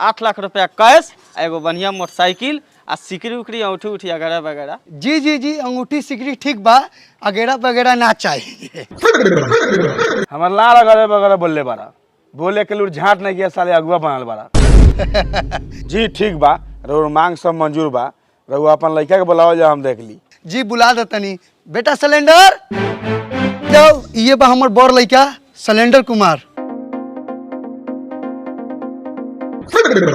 8 लाख रुपया कैश आ एगो बढ़िया मोटरसाइकिल आ सिकरी उकरी औंठी उठी वगैरह वगैरह। जी जी जी, अंगूठी सिकरी ठीक बा, अगेरा वगैरह ना चाहिए। हमार लाल अगल बगल बोलले बारा, बोले के लूर झाट नहीं गया, साले अगुआ बनल बारा। जी ठीक बा, रउर मांग सब मंजूर बा। रउआ अपन लड़का के बुलावल जा, हम देख ली। जी, बुला दे तनी। बेटा सिलेंडर, जाओ, ये बा हमर बड़ लड़का सिलेंडर कुमार।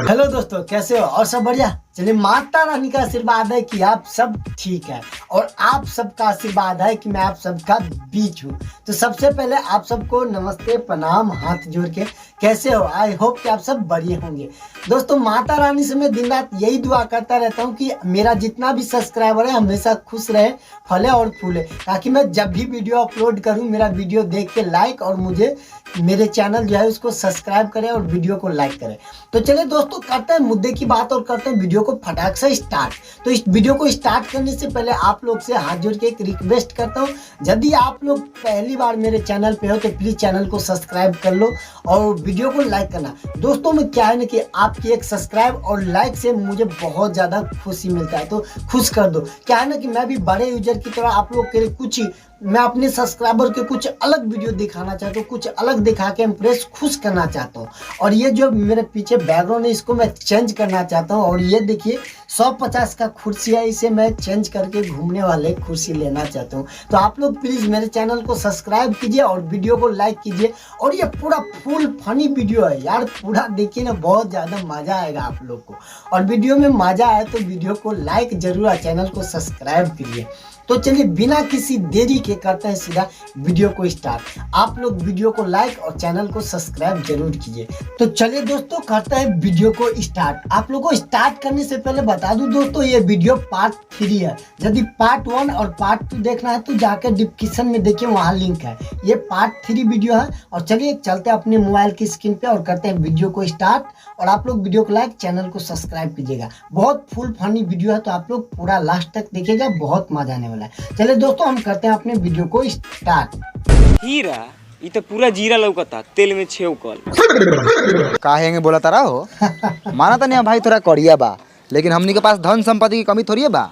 हेलो दोस्तों, कैसे हो? और सब बढ़िया? चलिए, माता रानी का आशीर्वाद है कि आप सब ठीक है और आप सबका आशीर्वाद है कि मैं आप सबका बीच हूँ। तो सबसे पहले आप सबको नमस्ते, प्रणाम, हाथ जोड़ के। कैसे हो? I hope कि आप सब बढ़िया होंगे। दोस्तों, माता रानी से मैं दिन रात यही दुआ करता रहता हूँ कि मेरा जितना भी सब्सक्राइबर है, हमेशा खुश रहे, फले और फूले, ताकि मैं जब भी वीडियो अपलोड करूँ, मेरा वीडियो देख के लाइक और मुझे मेरे चैनल जो है उसको सब्सक्राइब करें और वीडियो को लाइक करें। तो चलिए दोस्तों, करते हैं मुद्दे की बात और करते हैं वीडियो को फटाक से स्टार्ट। तो इस वीडियो को स्टार्ट करने से पहले आप लोग से हाथ जोड़ के एक रिक्वेस्ट करता हूँ, यदि आप लोग पहली बार मेरे चैनल पे हो तो प्लीज़ चैनल को सब्सक्राइब कर लो और वीडियो को लाइक करना। दोस्तों, में क्या है ना कि आपकी एक सब्सक्राइब और लाइक से मुझे बहुत ज़्यादा खुशी मिलता है, तो खुश कर दो। क्या है ना कि मैं भी बड़े यूजर की तरह आप लोग के लिए कुछ मैं अपने सब्सक्राइबर के कुछ अलग वीडियो दिखाना चाहता हूँ, कुछ अलग दिखा के इम्प्रेस खुश करना चाहता हूँ। और ये जो मेरे पीछे बैकग्राउंड है, इसको मैं चेंज करना चाहता हूँ। और ये देखिए, 150 का कुर्सी है, इसे मैं चेंज करके घूमने वाले कुर्सी लेना चाहता हूँ। तो आप लोग प्लीज़ मेरे चैनल को सब्सक्राइब कीजिए और वीडियो को लाइक कीजिए। और ये पूरा फुल फनी वीडियो है यार, पूरा देखिए ना, बहुत ज़्यादा मज़ा आएगा आप लोग को। और वीडियो में मज़ा आए तो वीडियो को लाइक जरूर और चैनल को सब्सक्राइब कीजिए। तो चलिए, बिना किसी देरी के करते हैं सीधा वीडियो को स्टार्ट। आप लोग वीडियो को लाइक और चैनल को सब्सक्राइब जरूर कीजिए। तो चलिए दोस्तों, करते हैं वीडियो को स्टार्ट। आप लोगों को स्टार्ट करने से पहले बता दूं दोस्तों, ये वीडियो पार्ट 3 है। यदि पार्ट 1 और पार्ट 2 देखना है तो जाकर डिस्क्रिप्शन में देखिए, वहाँ लिंक है। ये पार्ट 3 वीडियो है। और चलिए, चलते हैं अपने मोबाइल की स्क्रीन पे और करते हैं वीडियो को स्टार्ट। और आप लोग वीडियो को लाइक, चैनल को सब्सक्राइब कीजिएगा। बहुत फुल फनी वीडियो है, तो आप लोग पूरा लास्ट तक देखिएगा, बहुत मजा आने वाला है। चलिए दोस्तों, हम करते हैं अपने वीडियो को स्टार्ट। हीरा, ई तो पूरा जीरा लौकता तेल में छेवकल। काहे बोला तारा हो? माना तो नहीं भाई, थोड़ा करिया बा, लेकिन हमनी के पास धन संपत्ति की कमी थोड़ी है बा।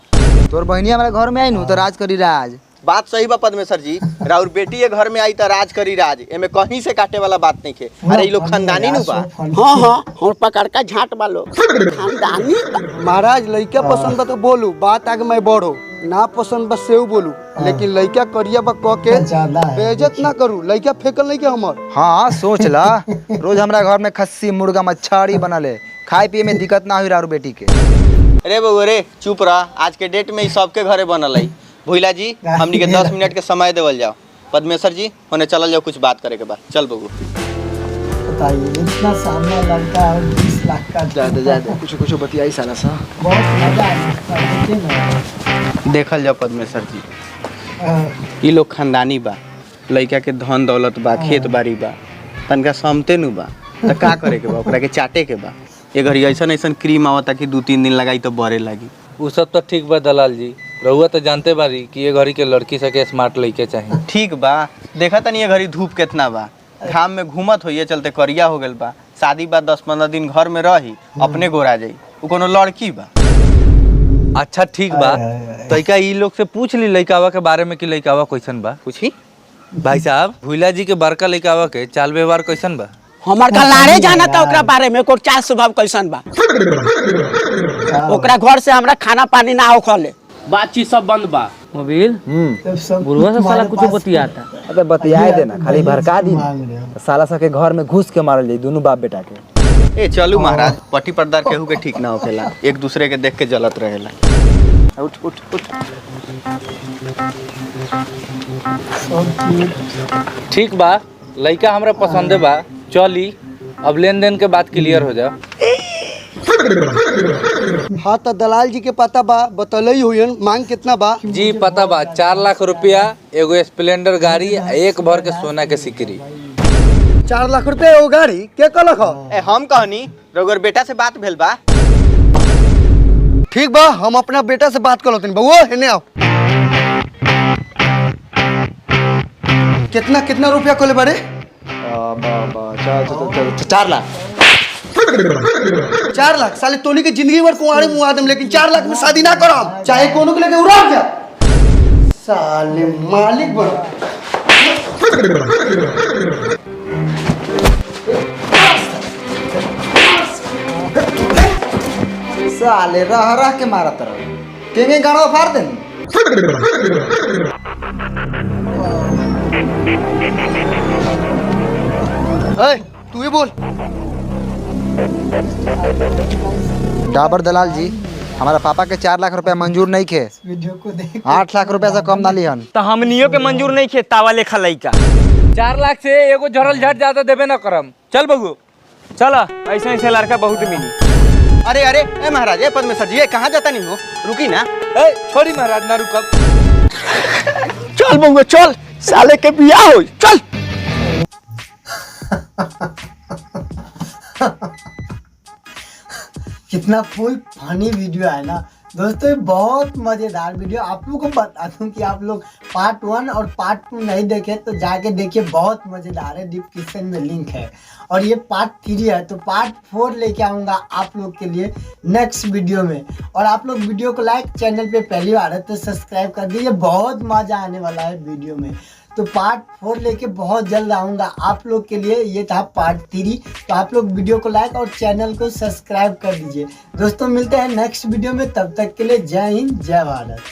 तोर बहनिया हमारे घर में आई नु तो राज करी राज। बात सही बा पद्मेश्वर जी। राउर बेटी ये घर में आई त राज करी राज, एमे कहीं से काटे वाला बात नहीं खे। अरे, ई लोग खानदानी नु बा। हाँ, और पकड़ का झाट बालो खानदानी बा। महाराज, लड़का पसंद बा तो बोलू, बात आगे मैं बढ़ो। ना पसंद बा सेव बोलू, लेकिन लड़का करिया बा क के ज्यादा है। बेइज्जत ना करू। लड़का फेकल नहीं के हमर। हाँ, सोच ला, रोज हमरा घर में खस्सी, मुर्गा, मच्छाड़ी बनले, खाए पिए में दिक्कत ना हुई रारू बेटी के। अरे बउआ रे, चुप रह। आज के डेट में ई सबके घरे बनल है। भुइला जी, हमनी के 10 मिनट के समय देवल जाओ। पद्मेश्वर जी, होने चलल जाओ, कुछ बात करे के बाद। चल बबू। बताइए, इतना सामना लड़का और 20 लाख का। जाते जाते कुछ कुछ बतियाई साला सा। बहुत मजा आया, देखिए ना। देखल जाओ पद्मेश्वर जी, ई लोग खानदानी बा। लइका के धन दौलत बा, खेत बाड़ी बा, तनका समते नु बा त का करे के बा? ओकरा के चाटे के बा। ये घड़ी ऐसन ऐसन क्रीम आवता कि 2-3 दिन लगाई तो बरे लागी। उ सब तो ठीक बा दलाल जी, रउआ तो जानते बारी कि ये घड़ी के लड़की सके स्मार्ट लइके चाही। ठीक बा। देखा तनी, ये घड़ी धूप केतना बा, घाम में घूमत होइए, चलते करिया हो गेल बा। शादी बाद 10-15 दिन घर में रही, अपने गोरा जाई। उ कोनो लड़की बा? अच्छा, ठीक बा। तैका ई लोग से पूछ ली लइकावा के बारे में कि लइकावा कैसन बा। पूछी। भाई साहब, भुइला जी के बड़का लइकावा के चाल व्यवहार कैसन बा? हमर का लारे जाना था ओकरा बारे में, ओकर चाल स्वभाव कैसन बा। ओकरा घर से हमरा खाना पानी ना होखले। बातचीत सब बंद बा। मोबिल। तब सब बुढ़वा से साला तुम्हारे कुछ पास बतियाता। अबे, बतियाए देना, खाली भड़का दी। मांग रहे हो। साला सा के घर में घुस के मारल जाई दोनों बाप बेटा के। ए चलू महाराज, पट्टी पर्दार केहू के ठीक ना होखेला, एक दूसरे के देख के जलत रहेला। उठ उठ उठ। सब चीज। ठीक बा, लइका हमरा पसंदे बा। चली, अब लेन देन के बात क्लियर हो जाओ। हाँ, तो दलाल जी के पता बा, बतौले ही हुई। मांग कितना बा? जी, पता बा। 4 लाख रुपया, एगो स्प्लेंडर गाड़ी आ एक भर के सोना के सिकरी। 4 लाख रुपए वो गाड़ी के कहलक ह? ए, हम कहनी। रउर बेटा से बात भेल बा। ठीक बा, हम अपना बेटा से बात कर लेते। बउआ, हेने आओ। कितना कितना रुपया कहले बारे? 4 लाख। 4 लाख साले तोनी के जिंदगी भर कुंवारे मुआ दम, लेकिन 4 लाख में शादी ना करम, चाहे कोनो के लेके उड़ा जा। साले मालिक बनो। साले रह रह के मारा तरह केंगे गाना फाड़ देन। ए, तू ही बोल। डाबर दलाल जी, हमारा पापा के 4 लाख रुपया मंजूर नहीं खे। वीडियो को देख 8 लाख रुपया से कम ना लिहन। तो हमनियो के मंजूर नहीं खे तावा लेखा लइका। 4 लाख से एगो झरल झट ज्यादा देबे ना करम। चल बबू। चल, ऐसे ऐसे लड़का बहुत मिली। अरे अरे, ए महाराज, ए परमेश्वर जी, ए कहाँ जाता नहीं हो? रुकी ना। ए छोड़ी महाराज, ना रुकब। चल बउआ चल, साले के बियाह हो, चल। कितना फुल फनी वीडियो है ना दोस्तों, ये बहुत मज़ेदार वीडियो। आप लोगों को बता दूं कि आप लोग पार्ट 1 और पार्ट 2 नहीं देखे तो जाके देखिए, बहुत मज़ेदार है। डिस्क्रिप्शन में लिंक है। और ये पार्ट 3 है, तो पार्ट 4 लेके आऊँगा आप लोग के लिए नेक्स्ट वीडियो में। और आप लोग वीडियो को लाइक, चैनल पे पहली बार है तो सब्सक्राइब कर दीजिए, बहुत मज़ा आने वाला है वीडियो में। तो पार्ट 4 लेके बहुत जल्द आऊँगा आप लोग के लिए। ये था पार्ट 3। तो आप लोग वीडियो को लाइक और चैनल को सब्सक्राइब कर दीजिए। दोस्तों, मिलते हैं नेक्स्ट वीडियो में, तब तक के लिए जय हिंद, जय भारत।